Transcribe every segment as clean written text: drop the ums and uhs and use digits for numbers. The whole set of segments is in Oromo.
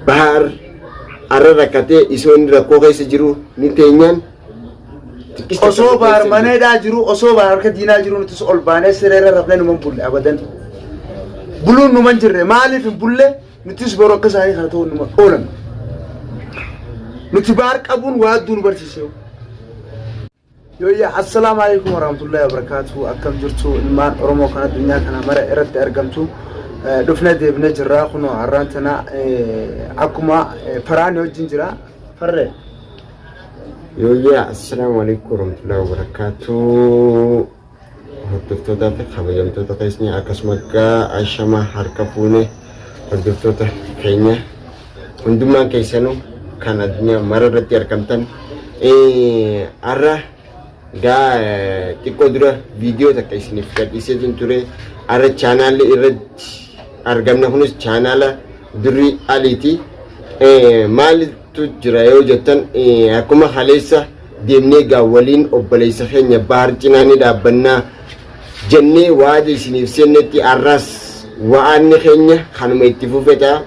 Bahaar arra rakkatee isoo inni rakkoo keessa jiru ni teenyaan xiqqis takka Osoo nu baar keessa hin jiru. maneedhaa jiru, osoo baar harka diinaa jiru nutis ol baanee sireerra rafnee numan bulle abadan. Buluun numan jirre maaliif hin bulle nutis boru akka isaanii kana ta'uun numa oolan. Nuti baar qabuun waa hedduu nu barsiise. Yooyyaa assalaamu alaikum warahmatullahi wabarakatuh akkam jirtu ilmaan Oromoo kan addunyaa kana mara irratti argamtu dhufnee deebinee jirra kunoo har'aan tana akkuma faraani wajjin jira farree. Yooyyaa assalaamu alaikum warahmatullahi wabarakatuh hordoftootaa fi kabajamtoota keenya akkasuma gaa ashama harka fuune hordoftoota keenya Hundummaan keessanuu kan addunyaa mara irratti argamtan har'a gaa xiqqoo dura viidiyoo takka isiniif gadhiiseetiin ture. Har'a chaanaalli irratti argamna kunis chaanaala Durrii Aliiti. Maaltu jira yoo jettan akkuma kaleessa deemnee gaa waliin obboleessa keenya Bahar cinaa ni dhaabbannaa. Jennee waada isiniif seennetti har'as wa'aanni keenya kanuma itti fufe ta'a.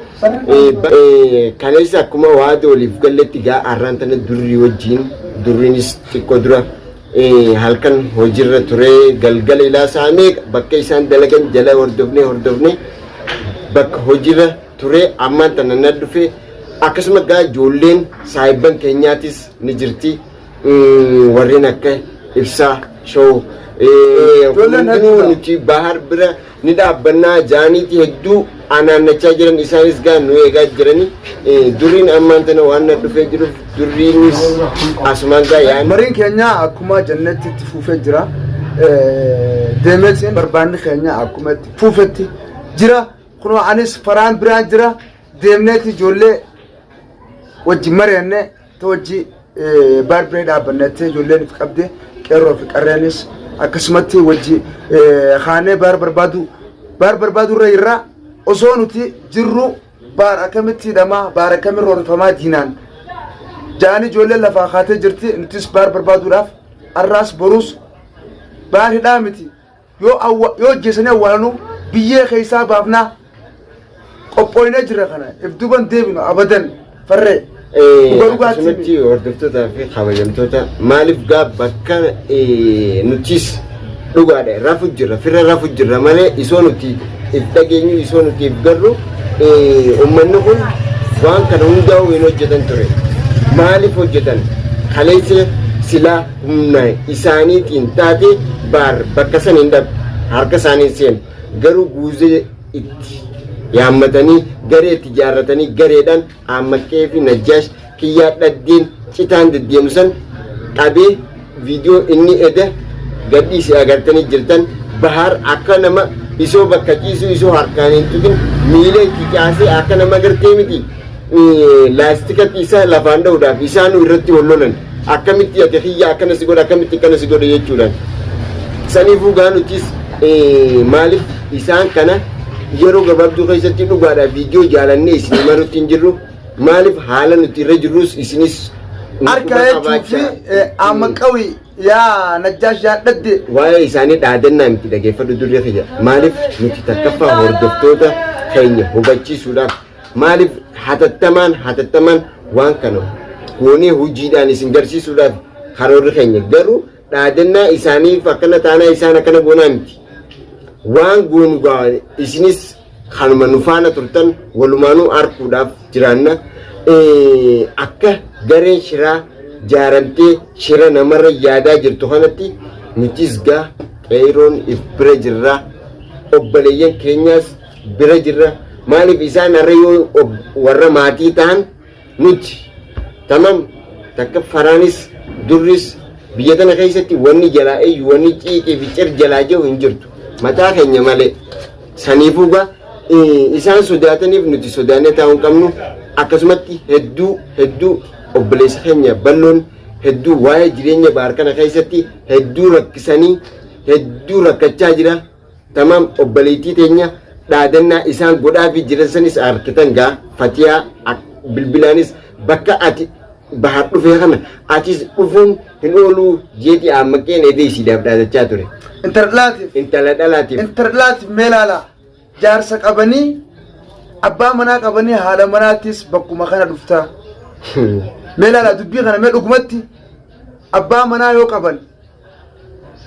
Kaleessa akkuma waada waliif galletti gaa har'aan tana durrii wajjin durriinis xiqqoo dura halkan hojiirra ture galgala ilaa sa'a meeqa bakka isaan dalagan jala hordofnee hordofnee bakka hojiirra ture ammaan tana na dhufe akkasuma gaa ijoolleen saahibban keenyaatis ni jirti. Warreen akka ibsaa show Ijoolleen hundinuu hedduudha. nuti bahar bira ni dhaabbannaa jaaniiti hedduu anaannachaa jiran isaanis gaa nu eegaa jirani durriin ammaan tana waan na dhufee jiruuf durriinis asumaan gaa yaani Mariin keenya akkuma jennetti itti fuufee jira. Deemeetiin barbaanni keenya akkuma itti fuufetti jira. Kunoo anis faraan biraan jira. Deemneeti ijoollee wajjin mari'anne ta wajji baar biree dhaabbannetti ijoolleen if qabde qeerroo fi qarreenis akkasumatti wajji kaanee baar barbaadu baar barbaadu irra irraa osoo nuti jirru baar akkamitti hidhamaa baar akkamitti roorrifamaa diinaan ja'anii ijoolleen lafaa kaatee jirti nutis baar barbaaduudhaaf arraas boruus baar hidhaa miti Yoo awwa yoo ajjeesanii awwaalanuu biyyee keessaa baafnaa qophooynee jirra kana if duuban deebinu abadan farree. Dhuga dhugaatti Akkasumatti hordoftootaa fi kabajamtoota maaliif gaa bakka nutis dhugaadha rafu jirra firra rafu jirra malee isoo nuti if dhageenyu isoo nuti if garru uummanni kun waan kana hundaa'uu hin hojjetan ture maaliif hojjetan kaleessa silaa humna isaaniitiin taate baar bakka san hin dhaqu harka isaanii hin seenu garuu guuzee itti yaammatanii garee itti ijaarratanii gareedhaan Aammaqqee fi Najjaash kiyyaa dhaddeen citaan deddeemu san qabee viidiyoo inni eda gadhiise agartanii jirtan Bahaar akka nama isoo bakka ciisuu isoo harkaan hin tuqin miila itti caasee akka nama gartee miti laastikatti isa lafaan dha'uudhaaf isaanuu irratti wal lolan akkamitti ati kiyya akkana si godha akkamitti akkana si godha jechuudhaan saniifuu gaa nutis maaliif isaan kana yeroo gabaabduu keessatti dhugaadha viidiyoo jaalannee isin marutti hin jirru maaliif haala nuti irra jirrus isinis nu Harka quba jechuu fi qabaachaa amma qawi yaa najjaash yaa dhadde. Waa'ee isaanii dhaadannaa miti dhageeffadhu durri kiyya maaliif nuti takkaffaa hordoftoota keenya hubachiisuudhaaf Maaliif hatattamaan hatattamaan waan kana goonee hojiidhaan isin garsiisuudhaaf karoorri keenya garuu dhaadannaa isaaniif akkana taanaa isaan akkana goonaa miti. Waan goonu gaa isinis kanuma nu faana turtan walumaanuu arkuudhaaf jiraanna. Akka gareen shiraa jaaramtee shira namarra yaadaa jirtu kanatti nutis gaa qeeyroon if bira jirra obboleeyyan keenyaas bira jirra maaliif isaan har'a yoo warra maatii ta'an nuti tamam takka faraanis durris biyya tana keessatti wanni jalaa iyyu wanni ciiqii fi cir jalaa jiru hin jirtu mataa keenya malee saniifuu gaa isaan sodaataniif nuti sodaannee taa'uu hin qabnu akkasumatti hedduu hedduu obboleessa keenya balloon hedduu waa'ee jireenya baar kana keessatti hedduu rakkisanii hedduu rakkachaa jira. Tamaam obboleettii teenya dhaadannaa isaan godhaafii jiran sanis arkitan gaa fatiyaa bilbilaanis bakka ati bahar dhufee kana atis dhufuun hin ooluu jeeti aammaqeen edee isiidhaaf dhaadachaa ture. Intala dhalaatiif. Intala dhalaatiif. Intala dhalaatiif mee ilaalaa. Jaarsa qabanii Abbaa manaa qabanii haadha manaattis bakkuma kana dhuftaa. Mee ilaala dubbii kana mee dhugumatti abbaa manaa yoo qaban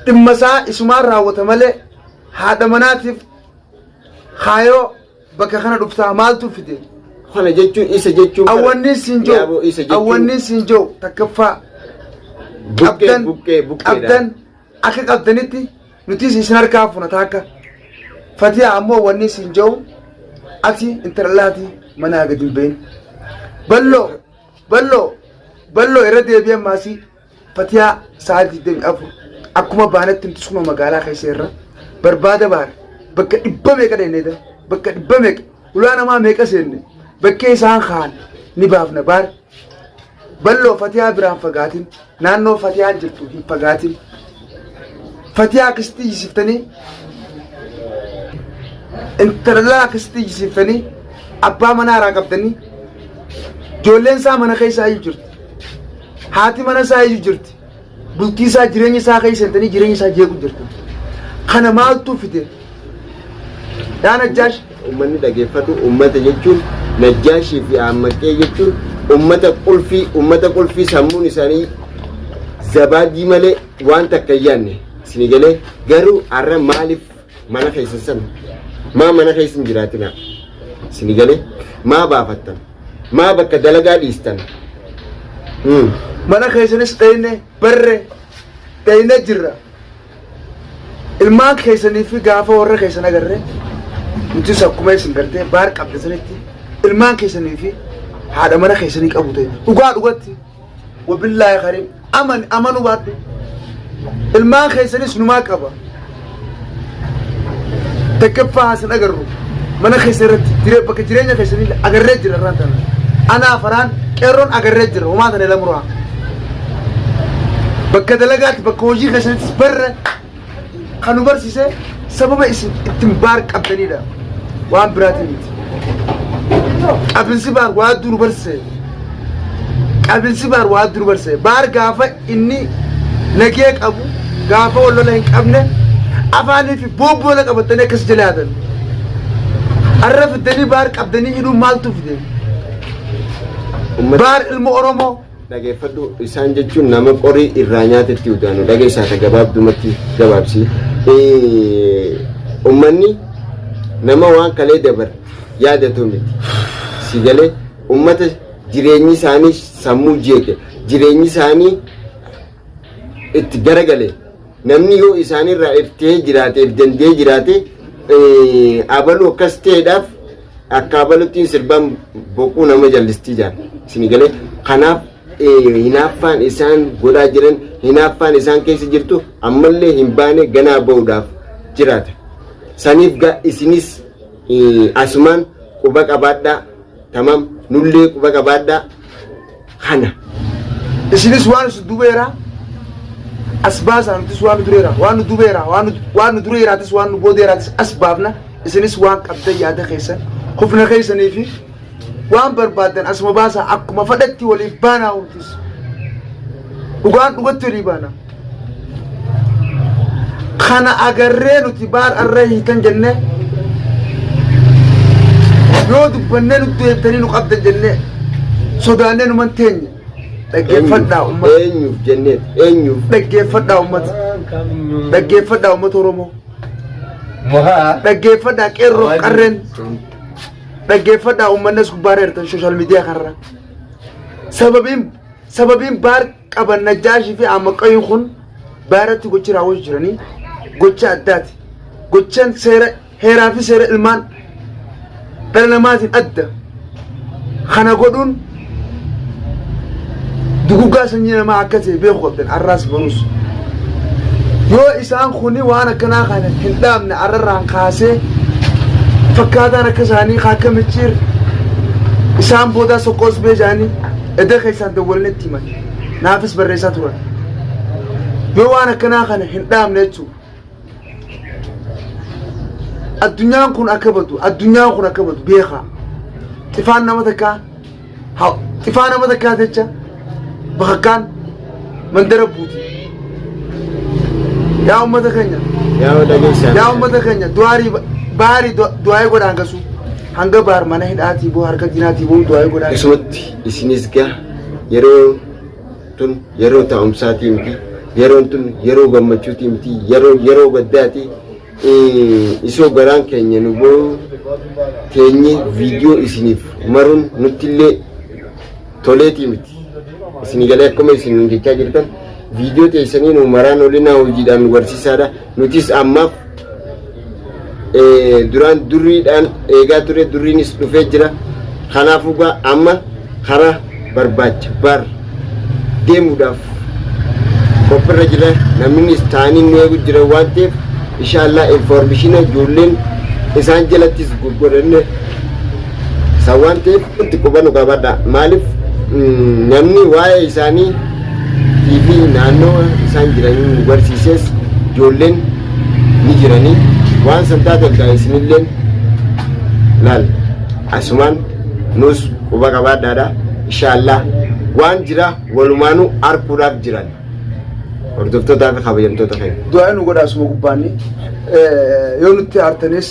dhimma isaa isumaan raawwata malee haadha manaatiif kaayoo bakka kana dhuftaa maaltu fide? Kana jechuun isa jechuun Awwanni siin jiru Yaaboo isa jechuun awwanni siin jiru takkaffaa buqqee qabdan buqqee buqqeedha. qabdan akka qabdanitti nutis isin harkaa funa taakka. Fatiha ammoo wanni isin jiru ati intalaati manaa gadi hin bahin. Balloo balloo balloo irra deebi'ee maasii Fatiha sa'a 24 akkuma baanetti nutis kuma magaalaa keessa irra barbaada baar bakka dhibba meeqa dheeneeta bakka dhibba meeqa ulaa namaa meeqa seenne bakkee isaan kaan ni baafna baar. Balloo Fatihaa biraan fagaatin naannoo Fatihaan jirtu hin fagaatin. Fatihaa akkasitti iyyisiftanii intalaa akkasitti iyyisiftanii abbaa manaa irraa qabdanii ijoolleen isaa mana keessa iyyuu jirti. Haati mana isaa iyyuu jirti. Bultii isaa jireenya isaa keessa seentanii jireenya isaa jeequ jirti. Kana maaltu fide? Yaa Najjaash Uummanni dhageeffadhu uummata jechuun Najjaashii fi Aammaqqee jechuun uummata qulfii uummata qulfii sammuun isaanii zabaadii malee waan takka hin yaadne isinii galee garuu har'a maaliif mana keessan san maa mana keessa hin jiraatinaa isinii galee maa baafattan maa bakka dalagaa dhiistan. Mana keessanis dhayne barre dhayne jirra. Ilmaan keessanii fi gaafa warra keessan agarre nutis akkuma isin gartee baar qabda sanitti ilmaan keessanii fi haadha mana keessanii qabu ta'e dhugaa dhugatti wabillaahi kariim aman amanu baadhu ilmaan keessanis numaa qaba takkaffaa hasan agarru mana keessa irratti jiree bakka jireenya keessanii agarree jira irraan tana anaa faraan qeerroon agarree jira homaa tana lamuraa Bakka dalagaatti bakka hojii keessanittis barra kan nu barsiise sababa isin ittiin baar qabdanidha. Waan biraatiin miti. Qabinsi baar waa hedduu nu barsiise. Qabinsi baar waa hedduu nu barsiise. Baar gaafa inni nagee qabu gaafa wal lola hin qabne afaanii fi boobboola qabatanii akkas jala yaatan. Arra fiddanii baar qabdanii hidhuun maaltu fide? Uummata Baar ilma Oromoo Dhageeffadhu isaan jechuun nama qorii irraa nyaatetti udaanu dhageessaa ta gabaabdumatti gabaabsi. Ummanni nama waan kalee dabar yaadatu miti. Si galee ummata jireenyi isaanii sammuu jeeqe jireenyi isaanii itti garagale namni yoo isaanirraa iftee jiraate if dandee jiraate abaluu akkas ta'eedhaaf Akka abaluttiin sirbaan boquu nama jallistii jaan. Isin galee kanaaf hinaaffaan isaan godhaa jiran hinaaffaan isaan keessa jirtu ammallee hin baane ganaa ba'uudhaaf jiraata. Saniif gaa isinis asumaan quba qabaadhaa tamam nullee quba qabaadhaa kana. Isinis waan isin dubeera as baasaa nutis waan nu dureera waan nu dubeera waan nu waan nu dureeraatis waan nu boodeeraatis as baafna isinis waan qabdan yaada keessan hufna keessanii fi waan barbaaddan asuma baasaa akkuma fadhatti waliif baanaa nutis dhugaan dhugatti walii baana. Kana agarree nuti baar arra hiitan jennee yoo dubbannee nutti deebitanii nu qabdan jennee sodaannee numan teenye dhaggeeffadhaa uummata Eenyuuf jenneet eenyuuf dhaggeeffadhaa uummata dhaggeeffadhaa uummata Oromoo dhaggeeffadhaa qeerroo qarreen dhaggeeffadhaa uummanni as gubbaarra jirtan sooshaal miidiyaa kanarra sababiin sababiin baar qaban Najjaashii fi Ahmad-Qayyuun kun baaratti gochi raawwachuu jiranii gocha addaati. Gochaan seera heeraa fi seera ilmaan dhala namaatiin adda. Kana godhuun duguggaa sanyii namaa akka ta'e beeku qabdan arraas boruus. Yoo isaan kuni waan akkanaa kana hin dhaabne arrarraan kaasee fakkaataan akka isaanii akka micciir isaan boodaa soqqoos beejaanii Eda keessaan dawwalne itti himan. Naafis barreessaa turan. Yoo waan akkanaa kana hin dhaabne jechuudha. Addunyaan kun akka badu, addunyaan kun akka badu beekaa. Xifaan nama takkaa, xifaa nama takkaa jecha bakakkaan mandara buuti. Yaa uummata keenya, Yaa dhageessaa. yaa uummata keenya du'aarii baarii du'aayii godhaan gasu. Hanga Bahar mana hidhaatii boo harka diinaatii boo du'aa godhaa. Akkasumatti isinis gaa yeroo tun yeroo taa'umsaatii miti, yeroon tun yeroo gammachuutii miti, yeroo yeroo gaddaati. Isoo garaan keenya nu boo'u teenye viidiyoo isiniif maruun nuttillee toleetii miti. Isinii galee akkuma isin nuun jechaa jirtan viidiyoo teessanii nu maraan olinaa hojiidhaan nu barsiisaadha. Nutis ammaaf duraan durriidhaan eegaa ture durriinis dhufee jira. Kanaafuu gaa amma karaa barbaacha bar deemuudhaaf qophirra jira. Namnis taa'anii nu eegu jira waan ta'eef inshaallah informeeshina ijoolleen isaan jalattis gurguranne san waan ta'eef itti quba nu qabadha. Maaliif namni waa'ee isaanii fi naannoo isaan jiranii nu barsiises ijoolleen ni jiranii waan san taateef gaa isinilleen laal asumaan nus quba qabaadhaadha. Inshaallah waan jira walumaanuu arguudhaaf jiran hordoftootaa fi kabajamtoota keenya. Du'aa nu godhaa asuma gubbaanni yoo nutti aartanis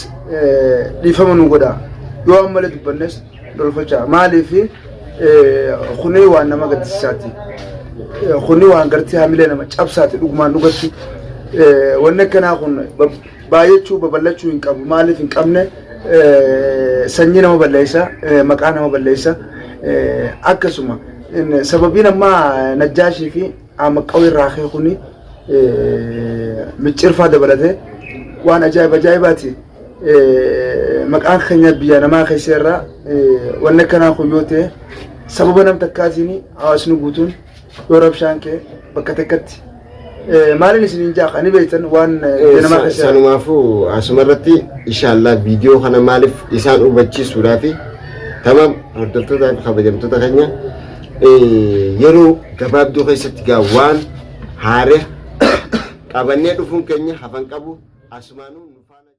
dhiifama nu godhaa, yoo ammalee dubbannes lolfachaa. Maaliif kuni waan nama gaddisiisaati, kuni waan gartee hamilee nama cabsaati. Dhugumaan dhugatti wanni akkanaa kun baay'achuu babal'achuu hin qabu. Maaliif hin qabne? Sanyii nama balleessa, maqaa nama balleessa. Akkasuma sababiin ammaa Najjaashii fi Amaqqawii irraa ka'e kuni micciirfaa dabalatee waan ajaa'iba ajaa'ibaati. Maqaan keenya biyya namaa keessa irraa wanni akkanaa kun yoo ta'e sababa nam takkaatiin hawaasni guutuun yoo rabshaan ka'e bakka takkatti maaliin isin hin jaaqa ni beektan waan biyya namaa keessa. Sanumaafuu asumarratti inshaallah viidiyoo kana maaliif isaan hubachiisuudhaafi. Tamam, hordoftootaa fi kabajamtoota keenya, yeroo gabaabduu keessatti gaa waan haare qabannee dhufuun keenya hafan qabu. Asumaanuu nu faana.